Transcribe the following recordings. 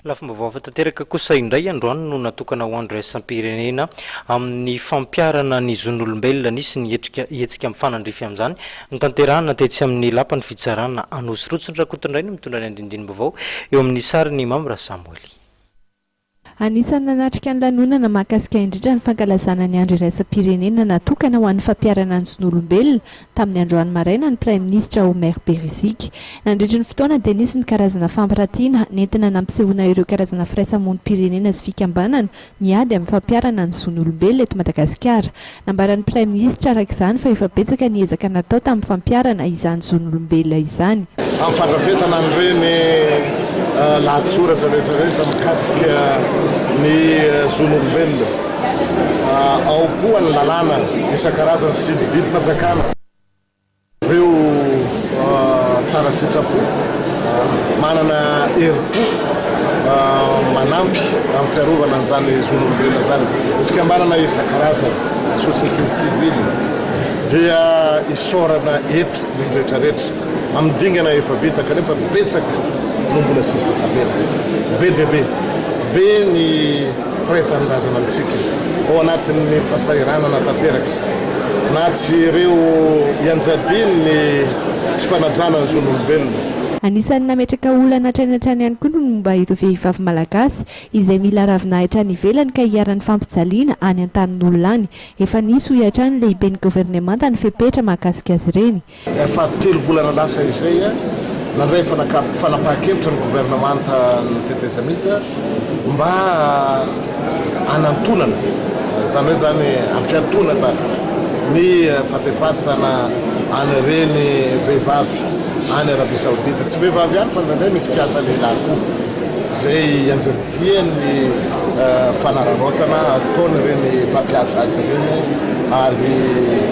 Lafim-baovao hafa tanteraka kosa indray androany no natokana ho andro iraisam-pirenena amin'ny fampiharana ny zon'olombelona. Nisy ny hetrika hetsika mifanandrify amin'izany notanterahina tetsy amin'ny lapan'ny fitsarana Anosirotsy. Ny Rakotondrainy mitondra ny andindinim-baovao eo amin'ny sarin'i Mamy Rasamoely. Anisan'ny nanatrika ny lanonana mahakasika indrindra ny fankalazana ny andro iraisam-pirenena natokana ho an'ny fampiharana ny zon'olombelona tamin'ny androany maraina ny Praiminisitra Omer Beriziky. Nandritry ny fotoana dia nisy ny karazana fampiratiana nentina nampisehoana ireo karazana firaisamonim-pirenena sy fikambanana miady amin'ny fampiharana ny zon'olombelona eto Madagasikara. Nambaran'ny Praiminisitra araka izany fa efa betsaka ny ezaka natao tamin'ny fampiharana izany zon'olombelona izany. Amin'ny fandrafetana an'ireny lahatsoratra rehetra rehetra mikasika ny zon'olombelona, ao koa ny lalàna isan-karazany sy ny didim-panjakana. Ireo tsara sitrapo, manana herim-po manampy amin'ny fiarovana an'izany zon'olombelona izany, fikambanana isan-karazany, société civile, dia isaorana eto ny rehetrarehetra amin'ny dingana efa vita kanefa betsaka no mbola sisa tavela. Be dia be. Be ny mpiray tanindrazana amintsika ao anatin'ny fahasahiranana tanteraka. Na tsy ireo ianjadian'ny tsy fanajana ny zon'olombelona. Anisan'ny nametraka olana hatrany hatrany ihany koa ny momba ireo vehivavy malagasy izay mila ravinahitra any ivelany ka iharan'ny fampijaliana any an-tanin'olona any. Efa nisy, hoy hatrany ny lehiben'ny governemanta ny fepetra mahakasika azy ireny. Efa telo volana lasa izay, nandray fanapahan-kevitra ny governemantan'ny tetezamita mba hanantonana, izany hoe izany hampiatoana izany ny fandefasana an'ireny vehivavy any Arabie Saoudite. Tsy vehivavy ihany fa indraindray misy mpiasa lehilahy koa izay ianjadian'ny fanararaotana ataon'ireny mpampiasa azy ireny ary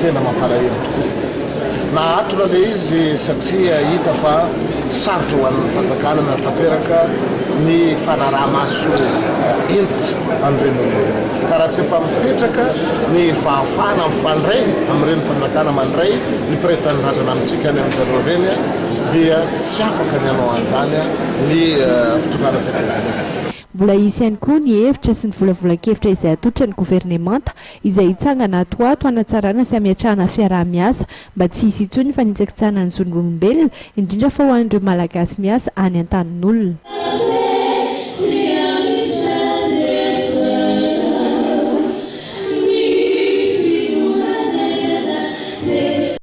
tena mampalahelo tokoa. Nahatona ilay izy satria hita fa sarotra ho an'ny fanjakana nanatanteraka ny fanaraha-maso hentitra an'ireny olona ireny. Ka raha tsy efa mipetraka ny fahafahana mifandray amin'ireny fanjakana mandray ny mpiray tanindrazana amintsika any amin-jareo ireny dia tsy afaka ny hanao an'izany ny fitondrana tetezamita. Mbola hisy ihany koa ny hevitra sy ny volavolan-kevitra izay atolotra ny governemanta izay hitsangana ato ho ato hanatsarana sy hametrahana fiaraha-miasa mba tsy hisy intsony ny fanitsakitsahana ny zon'olombelona, indrindra fa ho an'ireo Malagasy miasa any an-tanin'olona.